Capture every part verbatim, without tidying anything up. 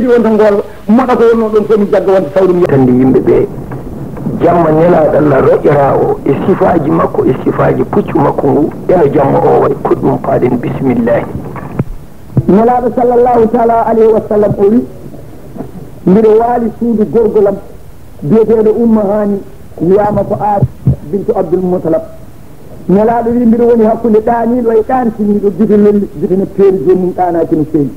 Wonta ngool moɗa ko wonnoo ɗoon fof, mi jagga wonta sawru mi. Kandi yimɓe ɓe, jamma Nelaaɗo Allah roƴoraa o e sifaaji makko e sifaaji puccu makko ngu, ena jamma o waɗi koɗum paaɗen bisimillahi. Nelaaɗo sallallahu taala alayhi wa sallam o wi, mbiɗo waali suudu gorgolam biyeteeɗo Umma Haani, wiyaama ko Aasiya bintu Abdul Mutalab. Nelaaɗo wi, mbiɗo woni hakkunde ɗaaniiɗo e ɗaantiniiɗo, gite lelli, gite no peeri, joomum ɗaanaaki no feewi.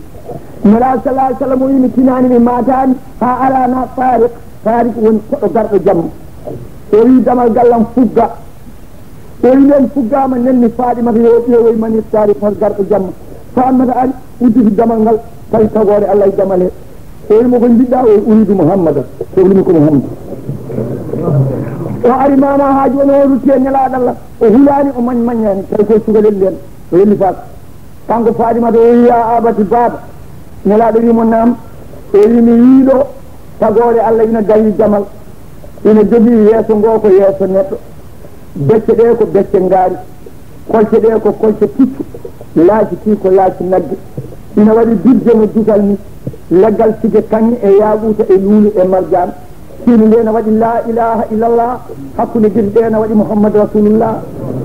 Nelaaɗo sallallahu alayhi wa sallam o wi, mi tinaani, mi maataani, haa alaa na Taariq. Taariq woni koɗo garɗo jamma. O wi, damal gallam fugga. O wi, nden fuggaama, nelni Faɗimata yo ƴeewoy mani Taariq hol garɗo jamma. Faɗimata ari, udditi damal ngal, tawi tagoore Allah e damal he. O wi mo, ko njiɗɗa? O wi, uriidu Muhammadan, sohlumi ko Muhammad. O ari maana haa jooni, o rutti e Nelaaɗo Allah, o hulaani, o mañ-, maññaani, tawi koye cukalel nden, o wellifaaka. Kanko Faɗimata o wi, yaa abati, baaba. Nelaaɗo wi mo, naam. O wi, mi yii ɗo tagoore Allah ina gayi damal, ina jogii yeeso ngoo ko yeeso neɗɗo, becce ɗe ko becce ngaari. Kolce ɗe ko kolce puccu, laaci ki ko laaci nagge. Ina waɗi dujje no dutal ni, leggal sige kaŋŋe e yaaquuta e luulu e marjaan. Siini nde ina waɗi laa ilaaha illallah, hakkunde gite ɗe ina waɗi Muhammad Rasulullah.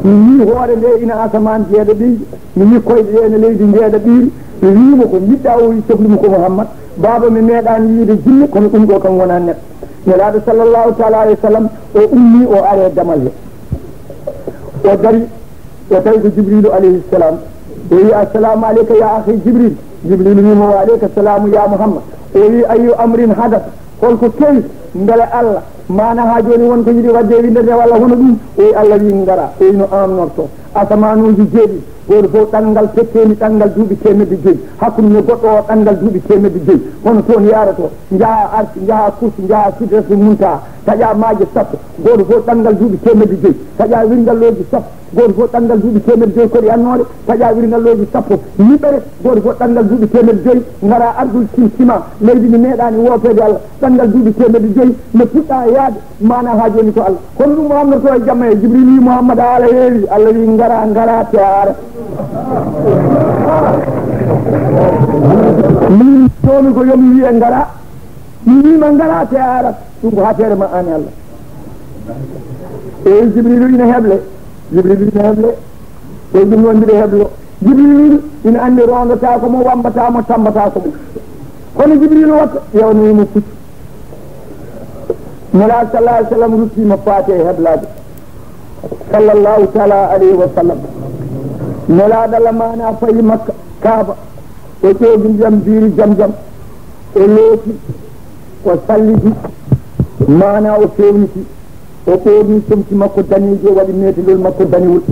Mi yii hoore nde ina asamaan jeeɗaɓiijo, mi yii koyɗe ɗe ina leydi njeeɗaɓiiri. Mi wii mo, ko njiɗɗa? O wii, sohlumi ko Muhammad. Baaba, mi meeɗaani yiide jinne, kono ɗum ɗo kam wonaa neɗɗo. Nelaaɗo sallallahu taala alayhi wa sallam, o ummii, o ari e damal he. O dari, o tawi ko Jibriilu alayhi salam. O wi, "Assalamu alayka ya akhi Jibril." Jibriilu wi mo, "Wa alayka salamu ya Muhammad." O wi, "Ayyu amrin hadas?" Holko kewi? Mbele Allah, maana haa jooni won ko yiɗi waɗde e winndere nde walla hono ɗum? O wi, "Allah wi ngara." O wi, "No amnorto?" Asamanuuji jeeɗiɗi, gooto fof ɗanngal petteendi ɗanngal duuɓi teemedde joyi. Hakkunde nde goɗɗo o ɗanngal duuɓi teemedde joyi. Hono toon yaroto, njaha Arsi, njaha Kursi, njaha Sidratul Muntaha, taƴa maaje sappo, gooto fof ɗanngal duuɓi teemedde joyi. Taƴa wirngallooji sappo, gooto fof ɗanngal duuɓi teemedde joyi koɗi annoore, taƴa wirngallooji sappo niɓɓere, gooto fof ɗanngal duuɓi teemedde joyi. Ngara Ardul Simsima, leydi ndi meeɗaani woopeede Allah, ɗanngal duuɓi teemedde joyi, nde puɗɗa yaade. Maana haa jooni ko Allah. Kono ɗum o amnorto e jamma e Jibril wi, "Muhammad, haala heewi." Allah wi, "Ngara, ngara te a ara." Min toomi ko yo mi wiye ngara. Mi wiima ngara te a ara. Ɗum ko haa feere ma aan e Allah. E Jibril ina heble. Jibril ina heble. Ko ɗum noon mbiɗo heblo. Jibril ina anndi roondotaako mo, wammbata mo, tammbataako mo. Kono Jibril watta, ƴeewnoyi mo puccu. Nelaaɗo sallallahu alayhi wa sallam ruttiima faati e heblaade. Sallallahu taala alayhi wa sallam. Nelaaɗo Allah maana fayi Makka, Kaaba. O ƴeewi ndiyam biiri Zamzam. O looti, o salliti, maana o fewniti. O ɓoorni comci makko daneeji, o waɗi meetelol makko danewol.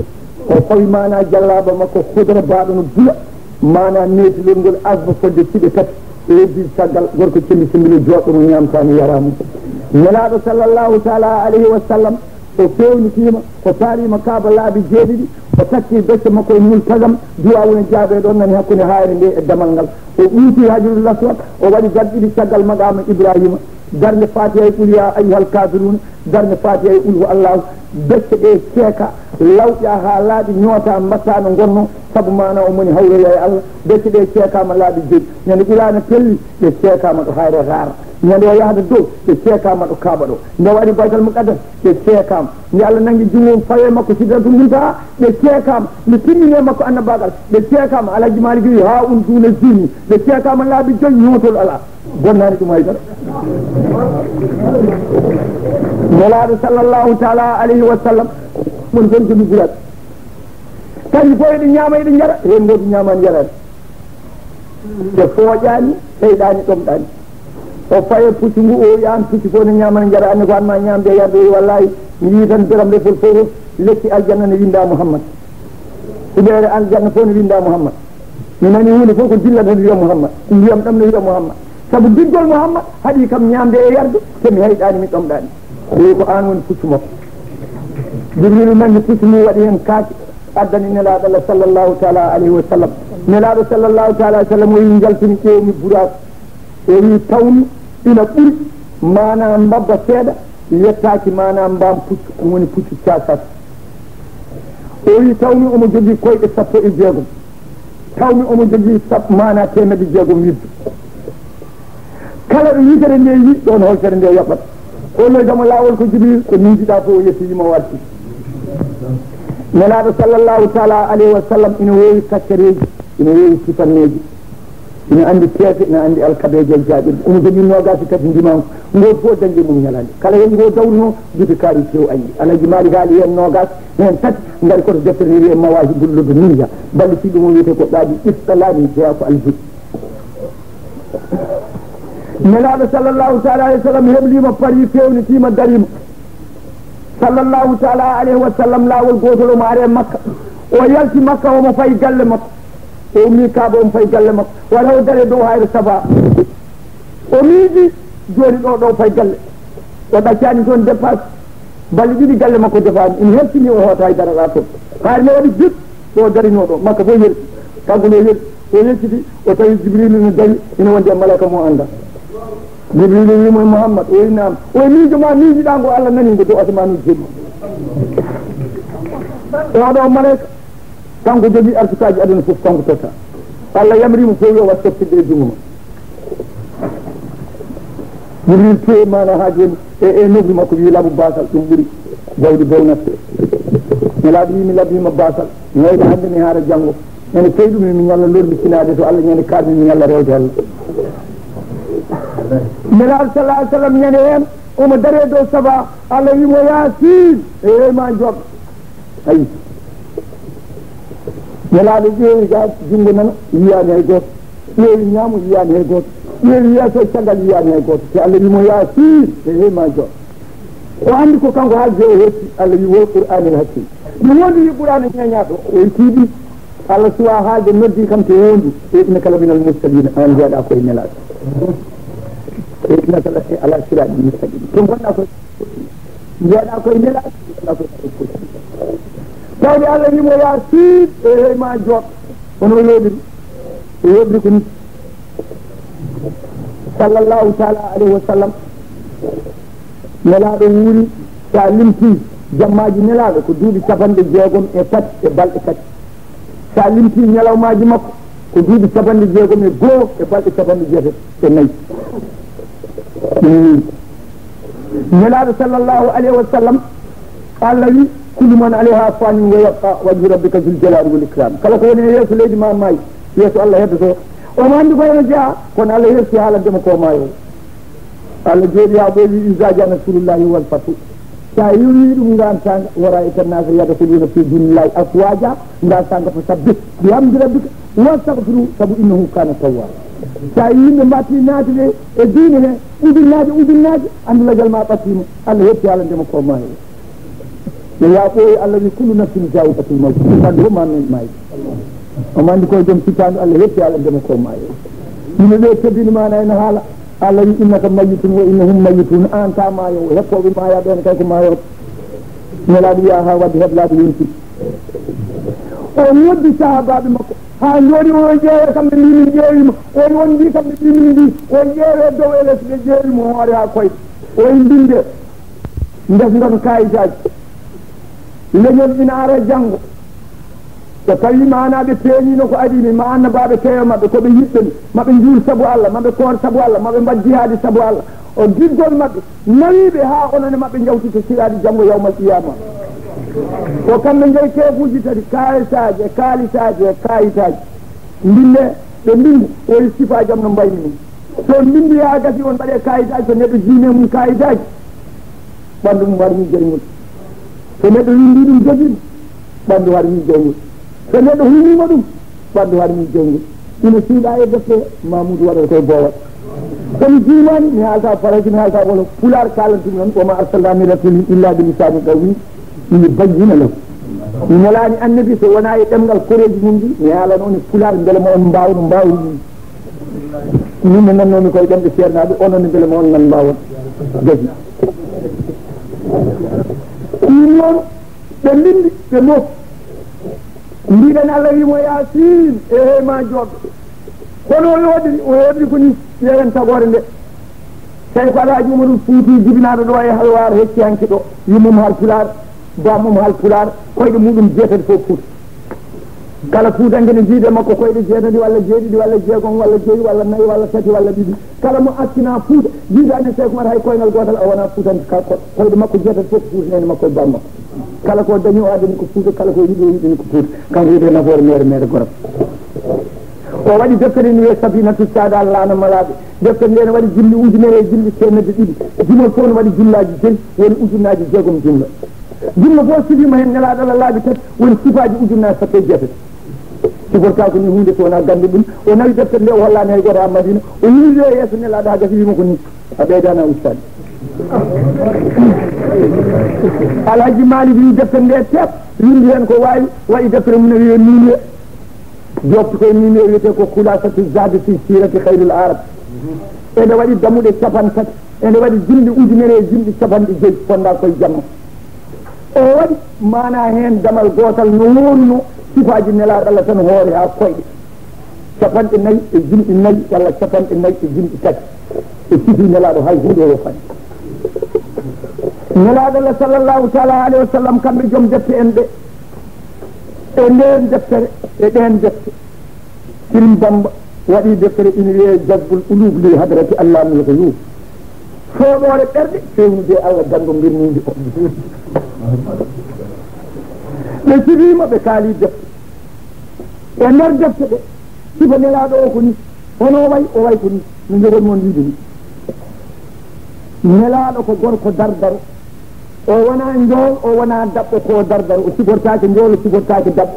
O fawi maana jallaaba makko hudra baaɗo no bula, maana meetelol ngol asba fodde siɓe tati. E heddii caggal, gorko cembi sembilo jooɗɗo mo ñaamtaani yaraama. Nelaaɗo sallallahu taala alayhi wa sallam, o fewnitiima, o taariima Kaaba laabi jeeɗiɗi, o takki becce makko e multazam, duwaawu ne jaabee ɗoon nani hakkunde haayre nde e damal ngal. O ɓuuti Hajarul Aswad, o waɗi darɗe ɗiɗi caggal maqaama Ibraahiima. Darnde Faatiha e Qul yaa ayyuhal kaafiruuna, darnde Faatiha e Qul huwa Allaahu, becce ɗe ceeka, lawƴa haa laaɓi, ñoota, mbatta no ngonnoo, sabu maana o moni hawroya e Allah, becce ɗe ceekaama laaɓi joyi. Ñande Qur'aana telli, ɗe ceekaama ɗo haayre raar. Ñande o yahata dow, ɗe ceekaama ɗo Kaaba ɗo. Nde o ari Baytal Muqaddas, ɗe ceekaama. Nde Allah nanngi junngo mum fawi e makko Sidratul Muntaha, ɗe ceekaama. Nde timmini e makko annabaagal, ɗe ceekaama. Alhaji Maalik wi, "Haa un duuna zini." Ɗe ceekaama laabi joyi, ñootol alaa. Bonnaani ɗum hay dara. Nelaaɗo sallallahu taala alayhi wa sallam, mon fof jogi guraɗe. Kañum fof eɗe ñaama, eɗe njara, heen gooto ñaamaani, njaraani. Ɓe fooƴaani, ɓeyɗaani, ɗomɗaani. O faye puccu ngu, o wiya, "Aan puccu fof ne ñaamana, njara, anne ko an ma ñaamde e yarde." O wiya, "Wallaahi, mi yii tan beram lefol fof, lekki aljanna ne winnda Muhammad. Huɓeere aljanna fof ne winnda Muhammad. Mi nani huunde fof ko dillata ne wiya Muhammad. Ndiyam ɗam ne wiya Muhammad. Sabu giggol Muhammad haɗi kam ñaamde e yarde, te mi heyɗaani, mi ɗomɗaani." O wiyi, "Ko aan woni puccu makko." Jibrilu nanngi puccu ngu, waɗi heen kaake, addani Nelaaɗo Allah sallallahu taala alayhi wa sallam. Nelaaɗo sallallahu taala alayhi wa sallam o wiyi, njaltumi, ƴeewmi buraaku. O wiyi, tawmi ina ɓuri maanaa mbabba seeɗa, yettaaki maanaa mbaam puccu, ɗum woni puccu caasat. O wiyi, tawmi omo jogii koyɗe sappo e jeegom. Tawmi omo jogii sab-, maanaa teemedde jeegom wibbe. Kala ɗo yitere nde yi, ɗon holtere nde yoɓat. Holloyta mo laawol ko Jibril, ko miijiɗa fof o yetti yimo warti. Nelaaɗo sallallahu taala alayhi wa sallam ina wowi takkereeji, ina wowi sifanneeji, ina anndi peese, ina anndi alkabeeje e jaaƴirɗe. Ina jogii noogaas e tati ndimaangu, ngootu fof dañde mum ñalaande. Kala heen ngo dawruno, gite kaari tew añi. Alhaji Maalik haali heen noogaas, heen tati ngari koto deftere nde wiyee Mawaahibul Ladunniya. Ballitiiɗo mo wiyetee ko Qaadi Irsalaani, jeyaa ko Algérie. Nelaaɗo sallallahu taala alayhi wa sallam heblima, paari, fewnitiima, dariima. Sallallahu taala alayhi wa sallam, laawol gootol omo aree Makka. O yalti Makka, omo fayi galle makko. O ummii Kaaba, omo fayi galle makko. Walla o daree dow Hayru Safa. O miiji, jooni ɗo, ɗo fayi galle. O ɗaccaani toon dépasse. Balɗe ɗiɗi galle makko defaani, ina hertini, o hoota hay dara ɗa toon. Haari ne waɗi jip, ɗo darinoo ɗo, Makka fof yerti. Kanko ne yerti, o yecciti, o tawi Jibrilu ne dari, ina wondi e malaika mo anndaa. Jibrilu wiimo e Muhammad, o wiyi naam. O wiyi miijo ma miijiɗa ngo Allah nani ngo dow asamanuuji jeeɗiɗi. E oɗo malaika, kanko jogii arsukaaji aduna fof, kanko totta. Allah yamri mo fof yo wat softirde e junngo ma. Jibril tuwe maana haa jooni e, e nofru makko wiyi labu baasal, ɗum ɓuri jawdi bownat. Nelaaɗo wiyi mi labima baasal, mi wayla hannde mi haara janngo. Ñande tey ɗum mi ñalla lormi sinaade to Allah, ñande kaarmi mi ñalla rewde Allah. Nelaaɗo sallallahu alaihi wasallam ñande heen omo daree dow Safa, Allah wiimo Yaasin, e heey ma jooɗo. Ayi. Nelaaɗo ƴeewi ga junngo nano, yiyaani hay gooto. Ƴeewi ñaamo, yiyaani hay gooto. Ƴeewi yeeso e caggal, yiyaani hay gooto. Te Allah wiimo Yaasin, e heey ma jooɗo. O anndi ko kanko haalde o hetti, Allah wii wol Qur'aanil Hakiim. Mi wondii Qur'aana ñeeñaaɗo, o itti ɗum. Allah suwaa haalde, noddi kam to wondu. E innaka laminal mursaliina, aan njeyaɗaa ko e nelaaɓe. E innaka la, e ala siraaɗin mustaqiim. To ngonɗaa ko, njeyaɗaa ko e nelaaɓe, ngonɗaa ko e nelaaɓe. Tawde Allah wiimo Yaasin, e heey ma jooɗo. Kono o yooɗiri, o yooɗiri ko ni. Sallallahu taala alayhi wa sallam. Nelaaɗo wuuri, so a limtii jammaaji Nelaaɗo ko duuɓi capanɗe jeegom e tati e balɗe tati. So a limtii ñalawmaaji makko ko duuɓi capanɗe jeegom e goo e balɗe capanɗe jeetati e nayi. Ɗum wuuri. Nelaaɗo sallallahu alayhi wa sallam, Allah wi, kullu man alayha fanin wa yabqa wajhu rabbika zul jalali wal ikram. Kala ko woni e yeeso leydi ma maayi, yeeso Allah heddoto. Omo anndi ko ene jeyaa, kono Allah hersi haalande mo ko maayo. Allah jooɗi haa ɓooyi, iza jaa nasrullahi wal fathu. So a yewii ɗum ngaan saanga, wa ra'ayta nnaasa yadkhuluuna fii diinillahi afwaaja, ngaan saanga fasabbih bihamdi rabbika wastaghfirhu, sabu innahu kaana tawwaaba. So a yii yimɓe mbaɗti naatude e diine he, ujunnaaje, ujunnaaje, anndu lajal ma ɓattiima, Allah heɓti haalande mo ko maayo. Yo yaa ɓooyi, Allah wi, kullu nafsin zaa'iqatul mawt. Ɓanndu fof ma men maayde. Omo anndi ko joom sippaandu, Allah heɓti haalande mo ko maayo. Yimɓe ɓe kebbini maana ene haala. Allah wi, innaka mayyitun wa innahum mayyitun. Aan ka maayo, heppooɓe maaya ɓeen kay ko maayooɓe. Nelaaɗo wiya haa wadde heblaaɓe yonti. O noddi sahaabaaɓe makko. Haa jooni o ƴeewa kamɓe mbi min ƴeewima. O woni mbi kamɓe mbi min mbi. O ƴeewe dow e les ɓe ƴeewimo hoore haa koyɗe. O mbinde. Ndesndon kaayitaaji. Leñol ina ara janngo. So tawii maanaaɓe peeñiino ko adii mi, ma annabaaɓe keewa maɓɓe, ko ɓe yiɗɓe mi, ma ɓe njuul sabu Allah, ma ɓe koor sabu Allah, ma ɓe mbaɗ jihaadi sabu Allah. O giggol maɓɓe, nawiiɓe haa onon e maɓɓe njawtita siraaɗi janngo yawmal qiyaama. Ko kamɓe njeyi keefuuji tati, kaayitaaji e kaalisaaji e kaayitaaji. Mbinde, ɓe mbinde, o e sifaaji am no mbaymi ni. So mbindi haa gasi on mbaɗe kaayitaaji, so neɗɗo jiimi e mum kaayitaaji, ɓanndu mum hari mum jeyngol. So neɗɗo winndi ɗum jogii ɗum, ɓanndu hari mum jeyngol. So neɗɗo humiima ɗum, ɓanndu hari mum jeyngol. Ina suuɗa e defte Mamoudou waɗata koye boowal. Kono jiimaani mi haalta farayse, mi haalta wolof. Pulaar kaalantu mi on, wa ma arsalna min rasulin illa bi lisani qawmi li yubayyina lahu. Mi nelaani annabi so wonaa e ɗemngal koreeji mum ɗi, mi haalana on e pulaar mbele ma on mbaaw no mbaawri ɗum. Min no nannoomi koye ɗemɗe seernaaɓe, onon ne mbele ma on nan mbaawon. Gasi. Ɗum noon, ɓe mbindi, ɓe moof. Mbiɗen Allah wiimo, Yaasin, e heey ma jooɗo. Kono o yooɗiri, o yooɗiri ko ni, ƴeewen tagoore nde. Tawi ko Alhaji Umarul Fuuti jibinaaɗo ɗo e Halwaar hecci hanki ɗo, yummum Haal Pulaar, bammum Haal Pulaar, koyɗe muɗum jeetati fof Fuuta. Kala Fuutanke ne jiidi e makko koyɗe jeetati walla jeeɗiɗi walla jeegom walla joyi walla nayi walla tati walla ɗiɗi. Kala mo accina Fuuta, jiidaani Seeku Umar hay koyngal gootal, a wonaa Fuutanke. Kala ko-, koyɗe makko jeetati fof ko Fuuta, neene makko e baaba makko. Kala ko dañi o addani ko Fuuta, kala ko yiɗi o yiɗani ko Fuuta. Kanko wiyetee nafoore meere, meere Goram. O waɗi deftere ina wiyee Safinatu Saada, Laana Malaaɓe. Deftere nde ne waɗi jimli ujunere e jimli teemedde ɗiɗi. Jimol fof ne waɗi jimlaaji joyi, woni ujunnaaji jeegom jimla. Jimla fof sifiima heen Nelaaɗo Allah laabi tati, woni sifaaji ujunnaaji sappo e jeetati. Sifortaa ko ni huunde so wonaa gannde ɗum. O nawi deftere nde, o hollaani hay gooto haa Madina. O yilwi e yeeso Nelaaɗo haa gasi, wiima ko ni. A ɓeydaana ustaade. Alhaji Maalik wi deftere nde teep, winndi heen ko waawi, waɗi deftere mum ne wiyee Nuuniye. Joofti koye Nuuniye wiyetee ko Khulaasatu Zaadi fi Siirati Khayril Arab. Ene waɗi dammuɗe capanɗe tati, ene waɗi jimɗi ujunere e jimɗi capanɗe joyi, fonndaa koye jamma. O waɗi maanaa heen damal gootal no wooruno sifaaji Nelaaɗo Allah tan hoore haa koyɗe. Capanɗe nayi e jimɗi nayi walla capanɗe nayi e jimɗi tati. E sifii Nelaaɗo hay huunde o yofaani. Nelaaɗo Allah sallallahu taala alayhi wa sallam, kamɓe joom defte en ɓe, e ndeen deftere, e ɗeen defte, Sirim Bamba waɗi deftere ina wiyee Jazbul Ulub li Hadrati Allamul Ghuyub. Fooɗoore ɓerɗe fewnude e Allah ganndo mbirniinde o. Ɓe sifiima, ɓe kaali defte. E nder defte ɗe, sifa Nelaaɗo o ko ni, hono o wayi, o wayi ko ni, no njogon mon wiide ni. Nelaaɗo ko gorko dardaro, o wonaa njool, o wonaa daɓɓo, ko dardaro, o sifortaake njool, o sifortaake daɓɓo.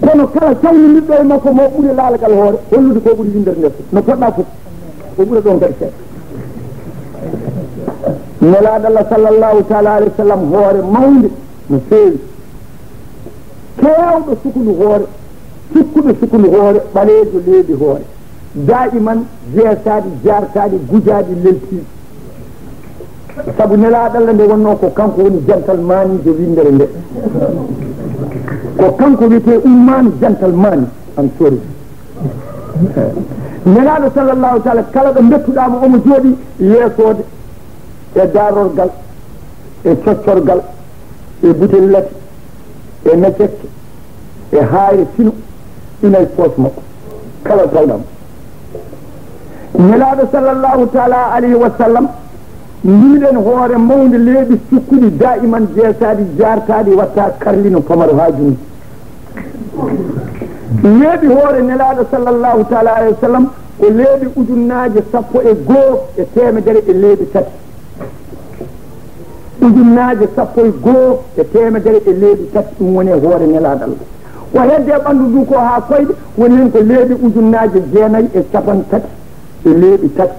Kono kala cawnondirɗo e makko mo ɓuri laalgal hoore, hollude ko ɓuri winndere nde fof, no poɗɗa fof, o ɓura ɗon kadi seeɗa. Nelaaɗo Allah sallallahu taala alayhi wa sallam, hoore mawnde no feewi. Keewɗo sukundu hoore, sukkuɗo sukundu hoore, ɓaleejo leeɓi hoore. Daa'iman jeesaaɗi, jaartaaɗi, gujaaɗi, leltiiɗi. Sabu Nelaaɗo Allah nde wonnoo ko kanko woni jantal maaniijo winndere nde. Ko kanko wiyetee ummaani jantal maani, am sori. Nelaaɗo sallallahu taala, kala ɗo mbettuɗaa mo, omo jooɗii yeesoode e daarorgal, e coccorgal, e butellati, e mecette, e haayre fino, ina e poos makko. Kala tawɗam. Nelaaɗo sallallahu taala alayhi wa sallam, mbiɗen hoore mawnde leeɓi sukkuɗi daa'iman jeesaaɗi jaartaaɗi watta karlino pamaro haa jungo. Leeɓi hoore Nelaaɗo sallallahu taala alayhi wa sallam ko leeɓi ujunnaaje sappo e goo e teemedere e leeɓi tati. Ujunnaaje sappo e goo e teemedere e leeɓi tati, ɗum woni e hoore Nelaaɗo Allah. Ko hedde e ɓanndu ndu ko haa koyɗe woni heen ko leeɓi ujunnaaje jeenayi e capanɗe tati e leeɓi tati,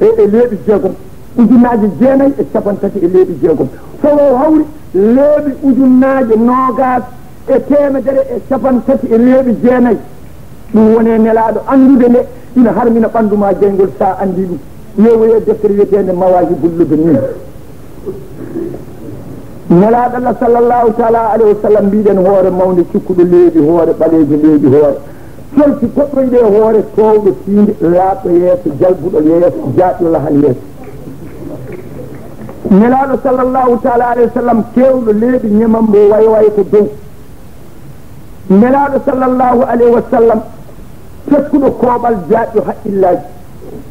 e, e leeɓi jeegom. Ujunnaaje jeenayi e capanɗe tati e leeɓi jeegom. So o hawri leeɓi ujunnaaje noogaas e teemedere e capanɗe tati e leeɓi jeenayi. Ɗum woni e Nelaaɗo anndude nde ina harmina ɓanndu ma jeyngol, so a anndii ɗum. Ƴeewoye deftere wiyeteende Mawaahibul Ladunniya. Nelaaɗo Allah sallallahu taala alayhi wa sallam, mbiɗen hoore mawnde, cukkuɗo leeɓi hoore, ɓaleejo leeɓi hoore. Colti goɗɗoyɗe e hoore, toowɗo tiinde, laaɓɗo yeeso, jalbuɗo yeeso, jaaƴɗo lahal yeeso. Nelaaɗo sallallahu taala alayhi wa sallam, keewɗo leeɓi, ñemambo, wayo wayo ko dow. Nelaaɗo sallallahu alayhi wa sallam, tekkuɗo kooɓal, jaaƴɗo haqqillaaji.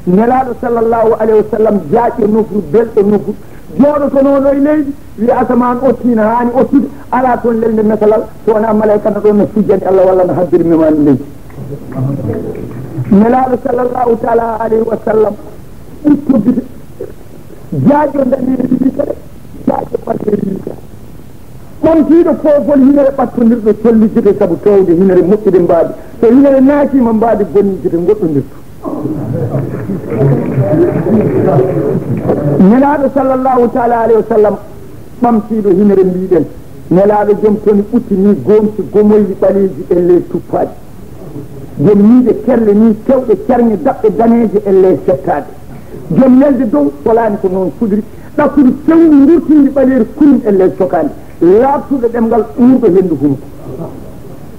Nelaaɗo sallallahu alayhi wa sallam, jaaƴɗo nofru, belɗo nofru, jooɗotonooɗo e leydi, wiya asamaan otti, ina haani ottude, alaa toon lelnde mesalal, so wonaa malaa'ika na ɗoon no sujjani Allah walla no habbiri memaani leydi. Nelaaɗo sallallahu taala alayhi wa sallam, ɓutto gite, jaaƴɗo daneejo yitere, jaaƴɗo ɓaleejo yitere. Ɓamtiiɗo poofol hinere ɓattondirɗo colli gite, sabu toowde hinere moƴƴude mbaadi. So hinere naatiima, mbaadi bonni gite ngoɗɗondirtu. Nelaaɗo sallallahu taala alayhi wa sallam, ɓamtiiɗo hinere mbiɗen. Nelaaɗo joom toni ɓutti ni, gomsi gomoyli ɓaleeji e ley tuppaaɗi. Joom ñiiƴe kerle ni, kewɗe carŋe daɓɓe daneeje e ley settaaɗe. Joom nelde dow solaani ko noon sudri, ɗakkudu fewndi ndurtindi ɓaleeri kurum e ley cokaandi, laaɓtuɗo ɗemngal uurɗo henndu hunuko.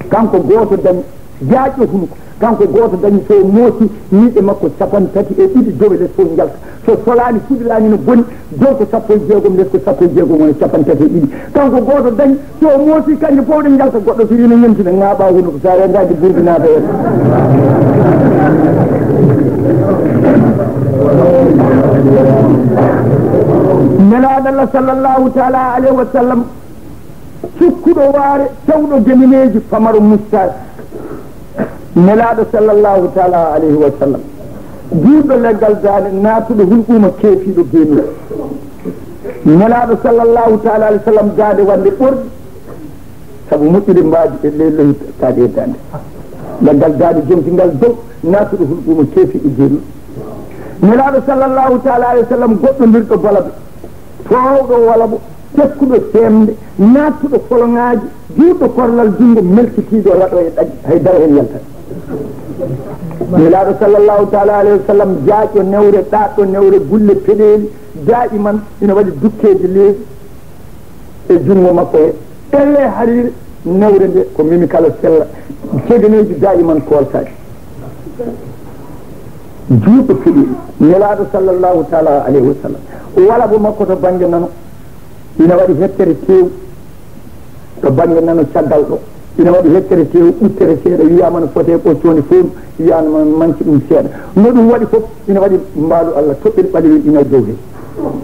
Kanko gooto dañi jaaƴɗo hunuko, kanko gooto dañi so moosi ñiiƴe makko capanɗe tati e ɗiɗi dow e les fof njalta. So solaani, fuɗiraani no boni, dow ko sappo e jeegom, les ko sappo e jeegom, wona capanɗe tati e ɗiɗi. Kanko gooto dañi, so o moosi, kannje fof ɗe njalta, goɗɗo so ina ñemtina, ŋaaɓa hunuko, so a rendaaki burdi naata heen. Nelaaɗo Allah sallallahu taala alayhi wa sallam, sukkuɗo waare, tawɗo gemineeji, famaro mustaade. Nelaaɗo sallallahu taala alayhi wa sallam, juutɗo leggal daande, naatuɗo hulɓuuma, keefiiɗo geemi. Nelaaɗo sallallahu taala alayhi wa sallam, daande wande ɓorɗi, sabu moƴƴude mbaadi e ley lohi taade e daande. Leggal daande jonki ngal dow, naatuɗo hulɓuuma, keefiiɗo geemi. Nelaaɗo sallallahu taala alayhi wa sallam, goɗɗondirɗo balabe, toowɗo walabo, tekkuɗo seemde, naattuɗo foloŋaaji, juutɗo korlal junngo, melkitiiɗo raɗo e ɗagge, hay dara heen yaltat. Nelaaɗo sallallahu taala alayhi wa sallam, jaajɗo newre, ɗaɗɗo newre, gulle peɗeeli, daa'iman ina waɗi dukkeeje leeɓi e junngo makko he. Ɗelle hariire, newre nde ko mimi kala sella, segeneeji daa'iman kooltaaki. Juutɗo fuɗi Nelaaɗo sallallahu taala alayhi wa sallam. Walabo makko to bannge nano ina waɗi hettere teewu, to bannge nano caggal ɗo, ina waɗi hettere teewu, ɓuttere seeɗa, wiyaama no fotee ɓoccoonde fof, wiyaama manki ɗum seeɗa. No ɗum waɗi fof, ina waɗi mbaalu Allah, toɓɓere ɓalewel ina dow heen.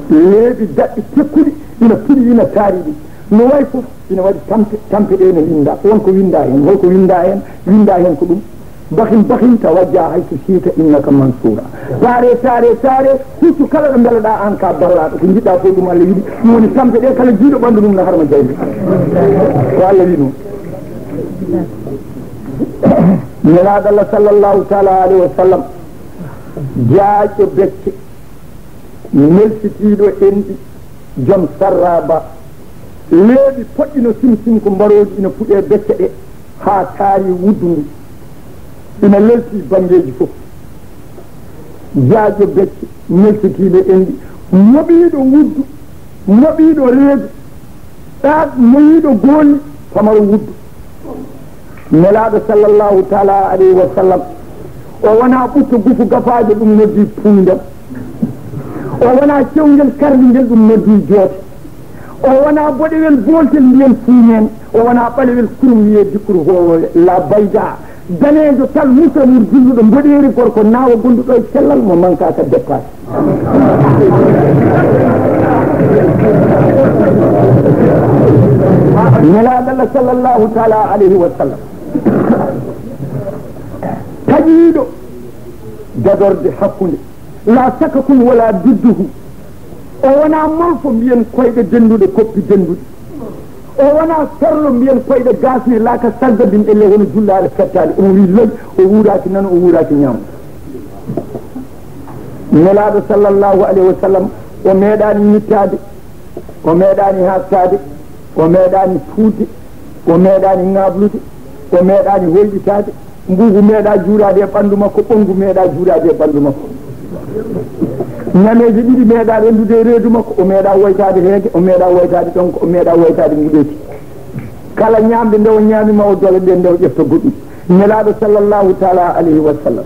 Leeɓi daɓɓi tekkuɗi ina puɗi, ina taari ɗum. No wayi fof, ina waɗi tampe, tampe ɗe ina winnda. Won ko winnda heen, hol ko winnda heen? Winnda heen ko ɗum: "Bahin, bahin, tawajja haysu siita, innaka mansura." Taare, taare, taare, huccu kala ɗo mbeleɗaa aan ka ballaaɗo. Ko njiɗɗaa fof ɗum Allah yiɗi. Ɗum woni tampe ɗe, kala jiiɗo ɓanndu mum na harma jayde. Ko Allah wi'i ɗum. Nelaaɗo Allah sallallahu taala alayhi wa sallam, jaajɗo becce, melkitiiɗo enɗi, joom sarraba, leeɓi poɗɗi no simsim ko mbarooji ina puɗe becce ɗe, haa taari wuddu ndu, ina lelti banngeeji fof. Jaajɗo becce, melkitiiɗo enɗi, moɓiiɗo wuddu, moɓiiɗo reedu, ɗaat moyiiɗo goolni, famaro wuddu. Nelaaɗo sallallahu taala alayhi wa sallam, o wonaa ɓutto gufu gafaaje, ɗum noddi puundam. O wonaa cewngel karlingel, ɗum noddi joote. O wonaa boɗewel booltel, mbiyen fuuñeen. O wonaa ɓalewel kurum, wiyee dikru hoowoowe, la bayda. Daneejo tal, musramur julluɗo, mboɗeeri gorko naawa, gonduɗo e cellal, mo mankaaka deppaade. Nelaaɗo Allah sallallahu taala alayhi wa sallam, taƴiiɗo dadorde hakkunde, la sakakun wala didduhu. O wonaa molfo, mbiyen koyɗe dennduɗe, koppi dennduɗi. O wonaa sorlo, mbiyen koyɗe gasne, la ka saggabin, elle hono jullaare fettaade. Omo wi loy, o wuuraaki nano, o wuuraaki ñaamo. Nelaaɗo sallallahu alayhi wa sallam, o meeɗaani ñittaade, o meeɗaani haastaade, o meeɗaani tuudde, o meeɗaani ŋaablude, o meeɗaani hoyɗitaade, mbuubu meeɗaa juuraade e ɓanndu makko, ɓonngu meeɗaa juuraade e ɓanndu makko. Ñameeje ɗiɗi meeɗaa renndude e reedu makko, o meeɗaa woytaade heege, o meeɗaa woytaade ɗonko, o meeɗaa woytaade nguleeki. Kala ñaamde nde o ñaami ma o dola ɗe, nde o ƴefta goɗɗum. Nelaaɗo sallallahu taala alayhi wa sallam,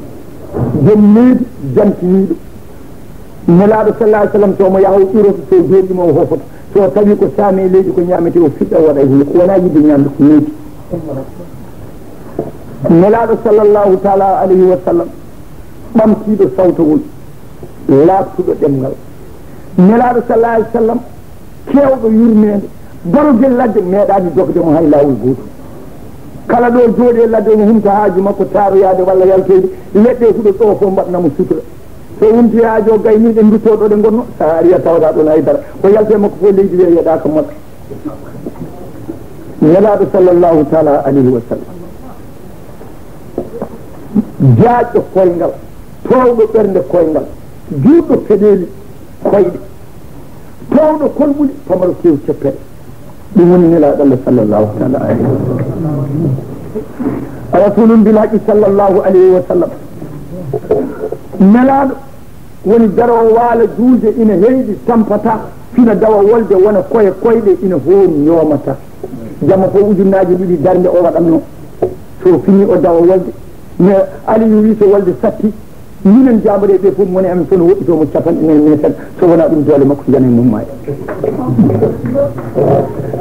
jom needi, jantiniiɗo. Nelaaɗo sallallahu alayhi wa sallam, so omo yaha, o ƴuroto, so o jooɗiima, o hofoto. So o tawi ko saami e leydi, ko ñaametee, o fiɗɗa, o waɗa e hunuko. Ko wonaa yiɗde ñaamde, ko needi. Nelaaɗo sallallahu taala alayhi wa sallam, ɓamtiiɗo sawtowol, laaɓtuɗo ɗemngal. Nelaaɗo sallallahu alayhi wa sallam, keewɗo yurmeende, barogel ladde, meeɗaani dogde mo hay laawol gooto. Kala ɗo jooɗi e ladde, omo humta haaju makko, taaroyaade walla yaltoyde, leɗɗe e huɗo ɗo fof mbaɗna mo sutura. So wonti haajo gayni, ɗe ndutto ɗo ɗe ngonno, so a ari a tawata ɗon hay dara. Ko yalte makko fof leydi wiya yeɗaaka moɗa. Nelaaɗo sallallahu taala alayhi wa sallam, jaajɗo koyngal, toowɗo ɓernde koyngal, juutɗo peɗeeli koyɗe, toowɗo kolɓuli, pamaro kew ceppere. Ɗum woni Nelaaɗo Allah sallallahu taala alayhi wa sallam. Rasulun bil haqqi sallallahu alayhi wa sallam. Nelaaɗo woni daroowo waala juulde ina heyɗi, tampata, fina dawa wolde, wona koye koyɗe ina hoomi, yoomata. Jamma fof ujunnaaji ɗiɗi darnde o waɗatno. So fini o dawa wolde. Mais Aliyu wi so wolde satti, Minen jaambareeɓe ɓe fof, mone amen fof no woɗɗitoo mo capanɗe nayi meetere, so wonaa ɗum doole makko njana e mum maaya.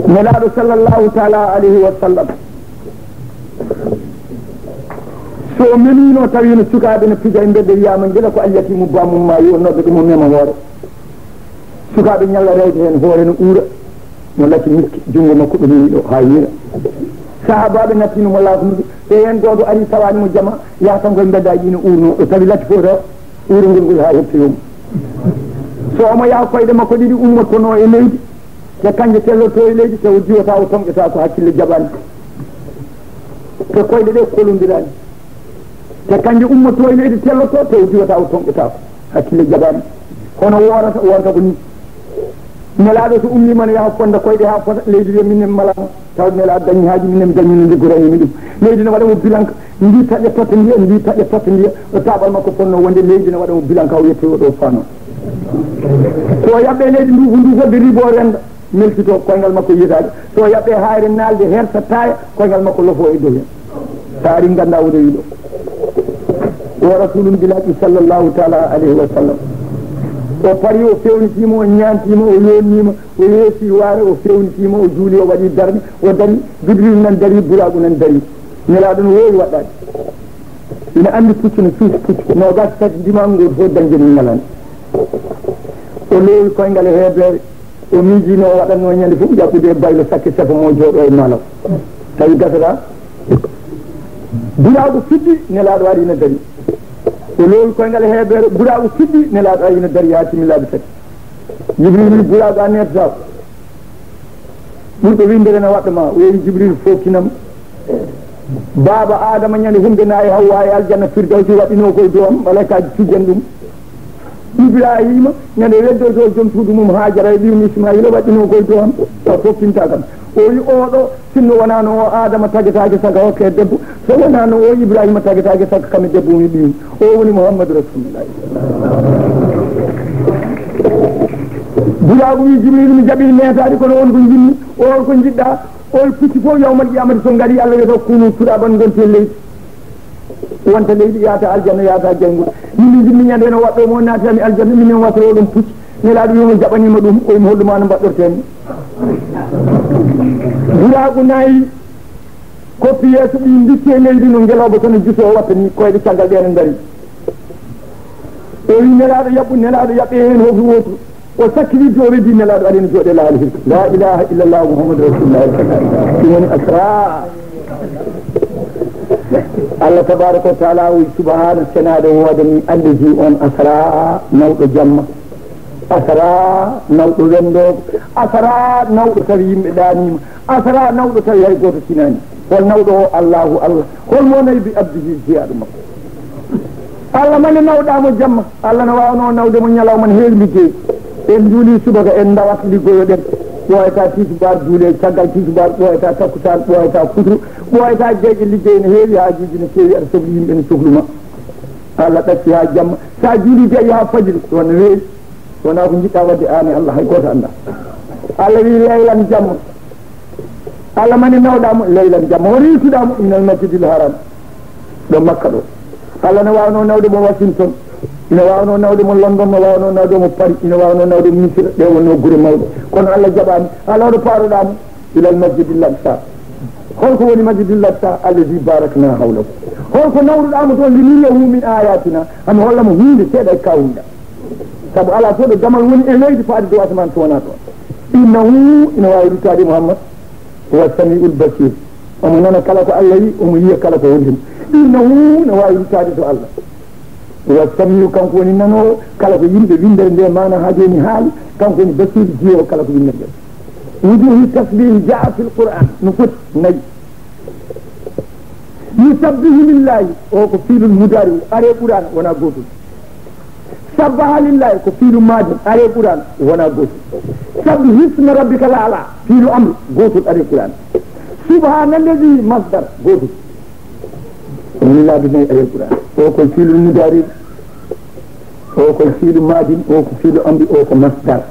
Nelaaɗo sallallahu taala alayhi wa sallam, so o memiino tawi no sukaaɓe no pija e mbedde, wiyaama gila ko alyatiimu baamum maa yo noddo ɗum o mema hoore. Sukaaɓe ñalla rewde heen, hoore no uura, no lati miski, junngo makko ɗo memi ɗo haa yiira. Sahaabaaɓe nattiino mo laafunude, so heen gooto ari tawaani mo jama, yaha tan koye mbeddaaji ɗi no uurno, o tawi lati fof rewa, uurngol ngol haa heɓtoyoo mo. So omo yaha koyɗe makko ɗiɗi ummotonoo e leydi, te kanje tellotoo e leydi, te o diwata, o toŋƴata ko hakkille jaɓaani. Te koyɗe ɗe kolondiraani. Te kanje ummoto e leydi telloto, te o diwata, o toŋƴata ko hakkille jaɓaani. Hono woorata, woorata ko ni. Nelaaɗo so ummiima no yaha fonda koyɗe haa fota, leydi wiya minen malama, taw Nelaaɗo dañi haaji, minen mi dañi no liggorani mi ɗum. Leydi no waɗa mo bilanka, ndi taƴa totta ndiya, ndi taƴa totta ndiya, o taaɓal makko fonno wonde leydi no waɗa mo bilanka, o yettoyo ɗo fano. So o yaɓɓe leydi nduufu nduufu, de ribo renda. Melkito, koyngal makko yiyetaake. So yaɓɓe haayre naalde hersa taaya, koyngal makko lofo e dow heen. So ari ngannda o rewi ɗo. O rasulun bilaki sallallahu taala alayhi wa sallam. O pari, o fewnitiima, o ñaantiima, o yonniima, o yeesi waare, o fewnitiima, o juuli, o waɗi darni, o dari, Jibril nan dari, Buraaku nan dari. Nelaaɗo no woowi waɗɗaade. Ina anndi puccu no suusi puccu, noogaas tati ndimaangu, gooto fof dañde mum ñalande. O loowi koyngal e heebeere, o miijii no o waɗatnoo ñande fof ƴaɓɓude e baylo sakke sefa mo jooɗo e maalo. Tawi gasata. Buraaku fuɗɗi, Nelaaɗo ari ina dari. O loowi koyngal e heebeere, Buraaku fuɗɗi, Nelaaɗo ari ina dari haa timmi laabi tati. Jibril wi, Buraaku, a neetataako. Ɓurɗo winndere na waɗɗo ma, o yehi Jibril foftinam. Baaba Aadama ñande humde na e Hawwa e aljanna Firdawsi waɗɗinoo koye dow am, malaykaaji cujjan ɗum. Ibraahiima ñande weddoytoo joom suudu mum Haajara e ɓiyum Ismaayiila waɗɗinoo koye dow am, taw foftinta kam. O wi, oɗo, sinno wonaano o Aadama tagetaake saka hokke debbo, so wonaano o Ibraahiima tagetaake saka kam e debbo mum e ɓiyum. O woni Muhammadu Rasulullah. Buraaku wi, Jibril, mi jaɓi meetaade, kono on ko njinmi, on ko njiɗɗa, on pucci fof yawmal qiyamati so ngari, Allah wiyata, kunu turaban, ngonte leydi. Wonta leydi, yaata aljanna, yaata jayngol. Min mi njinmi ñande no waɗɗo mo naatami aljanna, minen wasata oɗon pucci. Nelaaɗo wi mo jaɓaniima ɗum, o wi mo holɗum ano mbaɗɗortee mi. Buraaku nayi. Koppi yeeso ɗi ndicci e leydi no ngelooba tan e jusoo watta ni, koyɗe caggal ɗe no ngari. O wi Nelaaɗo yaɓɓu, Nelaaɗo yaɓɓe heen hoto wootu. O sakki wirde, o reddi Nelaaɗo ari no jooɗe laawol hirka. La ilaha illallah Muhammadu Rasulullah. Ɗum woni Asra. Allah tabaraka wa taala o wi subhana senaade woodani allazi on Asra nawɗo jamma. Asra nawɗo wendoogo. Asra nawɗo tawi yimɓe ɗaaniima. Asra nawɗo tawi hay gooto tinaani. Hol nawɗo o? Allahu Allah. Hol mo nawi bi abdihi jiyaaɗo makko? Allah mane nawɗaa mo jamma. Allah no waawnoo nawde mo ñalawma ne heewi liggey. En njuuli subaka, en ndawat liggoyoɗen. Ɓooyata tisubar juule, caggal tisubar, ɓooyata takkusaan, ɓooyata futuro, ɓooyata geyɗe liggey ne heewi, haajuuji ne keewi, aɗa sohli yimɓe ne sohlu ma. Allah ɗacci haa jamma. So a juuli gayi haa fajiri, ɗon ne weeyi. Wonaa ko njiɗɗa waɗde aan e Allah, hay gooto anndaa. Allah wi leylan jamma. Allah mani nawɗaa mo leylan jamma. O rewtuɗaa mo minal masjidil haram. Ɗo Makka ɗo. Allah ne waawnoo nawde mo Washington. Ina waawnoo nawde mo London, no waawnoo nawde mo Paris, ina waawnoo nawde mo Misira. Ɗe wonnoo gure mawɗe. Kono Allah jaɓaani. Allah ɗo paaroɗaa mo. Ilal masjidil aqsa. Holko woni masjidil aqsa? Allazi barakna hawlahu. Holko nawruɗaa mo toon? Linuriyahu min ayatina. Hami holla mo huunde seeɗa e kawunɗa. Sabu alaa fof ɗo damal woni e leydi faade dow asamaan so wonaa toon. Innahu, ina waawi ruttaade Muhammad, huwa samiul basir. Omo nana kala ko Allah wi, omo yiya kala ko woni heen. Innahu, ina waawi ruttaade to Allah. Huwa samiu, kanko woni nanoowo kala ko yimɓe winndere nde maana haa jooni haali, kanko woni basir, jiyoowo kala ko winndere nde. Wujuhi tasbihi jaa fil Qur'an, no foti nayi. Yusabbihu lillahi, o ko fiilul mudaari, are Qur'an wona gootum. Sabbaha lillahi ko fiilu maadi, are Qur'an wona gootum. Sabbih isma rabbika l-a'la, fiilu amru gootum, are Qur'an. Subhana allazi, masdar gootum. Woni laabi nayi, are Qur'an. O ko fiilu mudaari, o ko fiilu maadi, o ko fiilu amri, o ko masdar.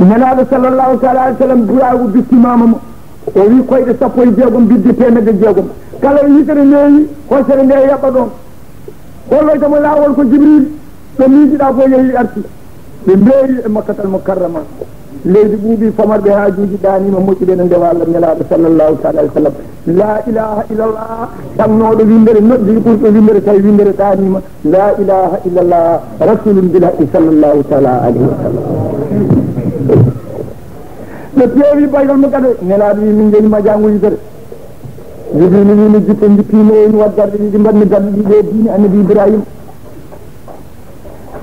Nelaaɗo sallallahu taala alayhi wa sallam, duwaawu bitti maama mo. O wi koyɗe sappo e jeegom, bidde teemedde jeegom. Kala o yitere neewi, hosere nde yaɓɓa ɗon. Holloyta mo laawol ko Jibril, ɗo miijiɗaa fof yehi arti. Ɓe mbeeri e Makkatal Mukarrama. Leydi ɓuuɓi, famarɓe haajuuji ɗaaniima, moƴƴuɓe no ndewa Allah nelaaɗo sallallahu taala alayhi wa sallam. La ilaha illallah, tagnooɗo winndere, noddi ɓurɗo winndere, tawi winndere ɗaaniima. La ilaha illallah, rasulun bil haqqi sallallahu taala alayhi wa sallam. Ɓe peewi Baytal Muqaddas, nelaaɗo wi, "Min njehi ma jaango yitere." Jibril wi, "Mi jippo, jippii mi, o wi mi waɗ darɗe ɗiɗi, mbaɗmi darɗe ɗiɗi e diine Annabi Ibrahima."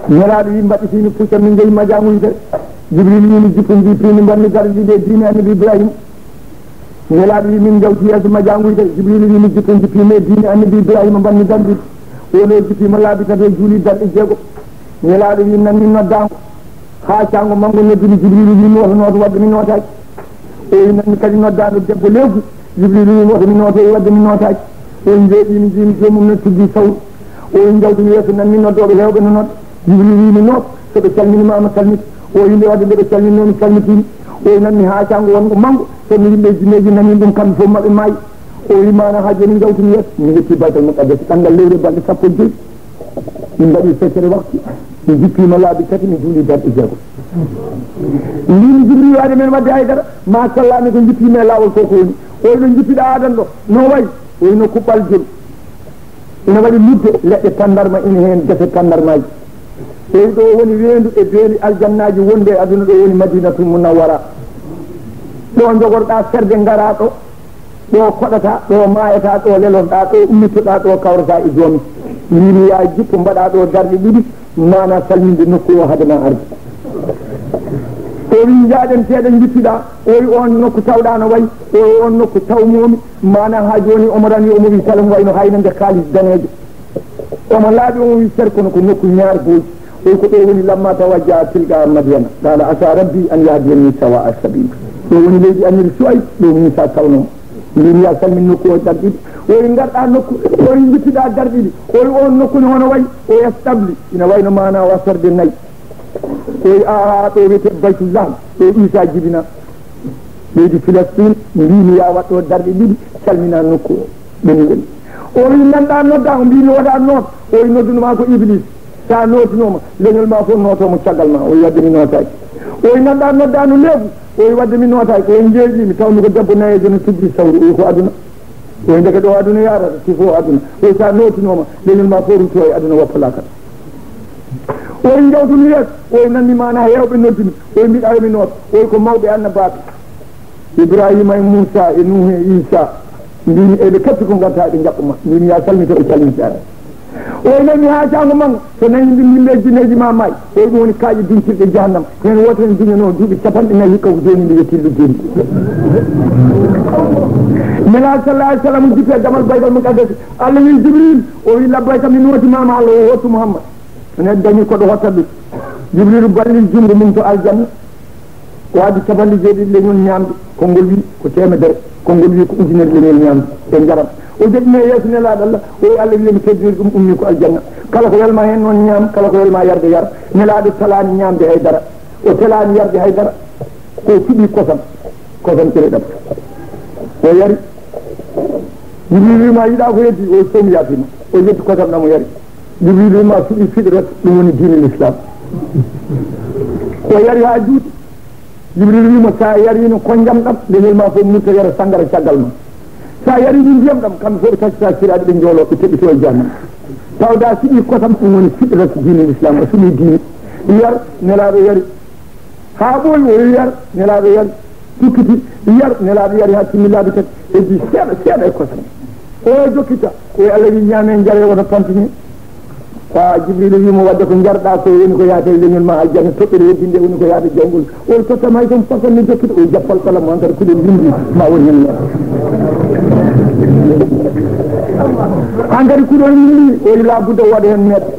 Nelaaɗo wi, "Mbaɗɗitiimi pucca, min njehi ma jaango yitere." Jibril wi, "Mi jippo, jippii mi, mbaɗmi darɗe ɗiɗi e diine Annabi Ibrahima." Nelaaɗo wi, "Min njawti yeeso ma jaango yitere." Jibril wi, "Mi jippo, jippii mi e diine Annabi Ibrahima, mbaɗmi darɗe ɗiɗi." O no jippiima laabi tati, o juuli darɗe jeego. Nelaaɗo wi, "Nanmi noddaango." Haa caango manngo noddumi, Jibriilu wiimi, "Woto nooto, wadde mi nootaaki." O wi, "Nanmi kadi noddaango debbo leefu." Jibriilu wiimi, "Woto mi nooto, wadde mi nootaaki." O wi, "Njooɗiimi, njiimi joomum no tuggi sawru." O wi, "Njawtumi yeeso, nanmi noddooɓe heewɓe no nodda." Jibriilu wiimi, "Nooto, so ɓe calminiima ma, salmit." O wi, "Nde wadde nde ɓe calminoo mi, salmitiimi." O wi, "Nanmi haa caango wonngo manngo, so no yimɓe e jinneeji nanii ɗum, kamɓe fof maɓɓe maayi." O wi, "Maana haa jooni njawtumi yeeso." Mi yettii Baytal Muqaddas, ɗanngal lewru e balɗe sappo e joy. Min mbaɗi feccere waktu, mi jippiima laabi tati, mi juuli darɗe jeego. Mbimi Jibril, "Waade men wadde haydara, ma sallaani ko jippiima e laawol ko ko woni." O wi, "Ɗo jippiɗaa adan ɗo, no wayi?" O wi, "No kuɓɓal jol. Ina waɗi ludde leɗɗe tanndarma, ina heen gese tanndarmaaji." O wi, "Ɗo woni weendu e beeli aljannaaji wonde e aduna, ɗo woni Madinatul Munawwara. Ɗo njogorɗaa ferde, ngaraa ɗo." Ɗo koɗataa, ɗo maayataa, ɗo lelorɗaa, ɗo ummittoɗaa, ɗo kawrataa e joomi. Mbimi, "Yaa jippo, mbaɗaa ɗo darɗe ɗiɗi, maanaa salminde nokku o hade ma arde." O wi, "Njaaɗen, seeɗa jippiɗaa." O wi, "Oon nokku tawɗaa no wayi?" O wi, "Oon nokku tawmoomi, maanaa haa jooni omo rami, omo wi kala mo wayno haynande kaalis daneejo." Omo laaɓi, omo wi, "Cer, kono ko nokku ñaar booji." O wi, "Ko ɗo woni lamma tawajjaha tilqa Madyana, qala asa rabbi an yahdiyani sawa sabil." Ɗo woni leydi Annabi Suwayb, ɗo Muusa tawno mo. Mbimi, "Yaa salmin nokku o darɗe ɗiɗi." O wi, "Ngarɗaa nokku." O wi, "Njippiɗaa darɗe ɗiɗi." O wi, "Oon nokku ne hono wayi?" O wi, "Establi, ina wayno maanaa wa ferde nayi." O wi, "Aa, ɗo wiyetee Baytullah, ɗo Iisa jibinaa." Leydi Filistin, mbimi, "Yaa waɗ ɗo darɗe ɗiɗi, salminaa nokku o." Ɓe ni woni. O wi, "Nanɗaa noddaango?" Mbimi, "Wota noot." O wi, "Noddunoo ma ko Iblis. So a nootinoo ma, leñol ma fof nootoo mo caggal ma." O wi, "Wadde mi nootaaki." O wi, "Nanɗaa noddaango leefu?" O wi, "Wadde mi nootaaki." O wi, "Njeeƴii mi, tawmi ko debbo nayeejo no tuggi sawru." O wi, "Ko aduna." O wi, "Ndeke ɗo aduna yaarata, sifo aduna." O wi, "So a nootinoo ma, leñol ma fof ruttoo e aduna, woppa laakara." O wi, "Njawtu mi yeeso." O wi, "Nanmi maanaa heewɓe noddumi." O wi, "Mbiɗa yo mi nooto." O wi, "Ko mawɓe annabaaɓe, Ibrahima e Muusa e Nuuhu e Iisa." Mbimi, "Eɓe katti ko ngartaa eɓe njaɓɓa ma." Mbimi, "Yaa salmito ɓe calmitiɗaa ɓe." O wi, "Nanmi haa caango manngo, so nanii ɗum yimɓe e jinneeji ma maayi." O wi, "Ɗum woni kaaƴe duñtirɗe jahannama. Heen wootere ne duñanoo duuɓi capanɗe nayi, hikka ko jooni nde yettii luggeeji." Nelaaɗo sallallahu alayhi wa sallam jippi e damal Baytal Muqaddas. Allah wi Jibril, o wi, "Labbayka, mi nootiima ma Allah, o hottu Muhammad." Ene dañi ko ɗo hotta ɗum. Jibril ballii junngo mum to aljanna. O addi capanɗe jeeɗiɗi leñol ñaamde, konngol wi ko teemedere, konngol wi ko ujunere leñol ñaamde e njaram. O joɗɗini e yeeso Nelaaɗo Allah, o wi, "Allah wi mi teddinir ɗum, ummi ko aljanna. Kala ko welma heen noon ñaam, kala ko welma yarde yar." Nelaaɗo talaani ñaamde hay dara, o telaani yarde hay dara. Ko suɓi kosam, kosam cere ɗam. O yari. Jibril wi ma, "Yiɗaa ko heddi?" O wi, "Fof mi yaafima." O ƴetti kosam ɗam o yari. Jibril wi ma, "Suɓi fitrat, ɗum woni diine l'islam." O yari haa juuti. Jibril wi mo, "So a yariino konjam ɗam, leñol ma fof mutta yara sanngara caggal ma. So a yariino ndiyam ɗam, kamɓe fof ɓe taccata siraaɗi, ɓe njooloo, ɓe teɓɓitoo e jahannama. Tawde a suɓii kosam, ɗum woni fitrat diine l'islam, a suɓii diine." Yar, Nelaaɗo yari. Haa ɓooyi, o yari, Nelaaɗo yari. Tukkiti, yar, Nelaaɗo yari haa timmi laabi tati. Heddi seeɗa, seeɗa e kosam. O jokkita, o wi, "Allah wi ñaame, njare, wota pantine." Ko Jibril wi mo, "Wadde ko njarɗaa ko woni ko yaata e leñol ma aljanna, toɓɓere heddinde woni ko yaata jawgol." O wi, "Totta may toon, fasan mi jokkita." O wi, "Jappal kala mo hankadi kuɗol windi, ma woni heen neɗɗo." Hankadi kuɗol windi, o wi, "Laa budda waɗa heen neɗɗo."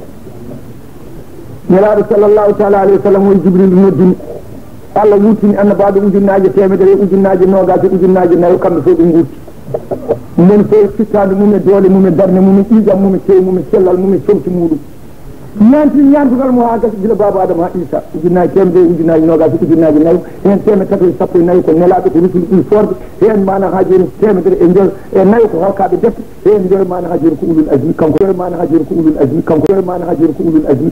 Nelaaɗo sallallahu taala alayhi wa sallam, o wi, Jibril noddini. Allah wurtini annabaaɓe ujunnaaje teemedere, ujunnaaje noogaas, ujunnaaje nayo, kamɓe fof ɓe nguurti. Moni fof e fittaandu mum, e doole mum, e darnde mum, e ƴiiƴam mum, e tew mum, e cellal mum, e comci muɗum. Ñaanti ñaantugal mo haa gasi gila baaba Adama haa Iisa, ujunnaaji teemedere, ujunnaaji noogaas, ujunnaaji nayo, heen teemedde tato e sappo e nayo ko nelaaɓe, ko rusul ɓuri soorde, heen maana haa jooni teemedere e joy e nayo ko halkaaɓe defte, heen joy maana haa jooni ko ulul azmi, kanko joy maana haa jooni ko ulul azmi, kanko joy maana haa jooni ko ulul azmi.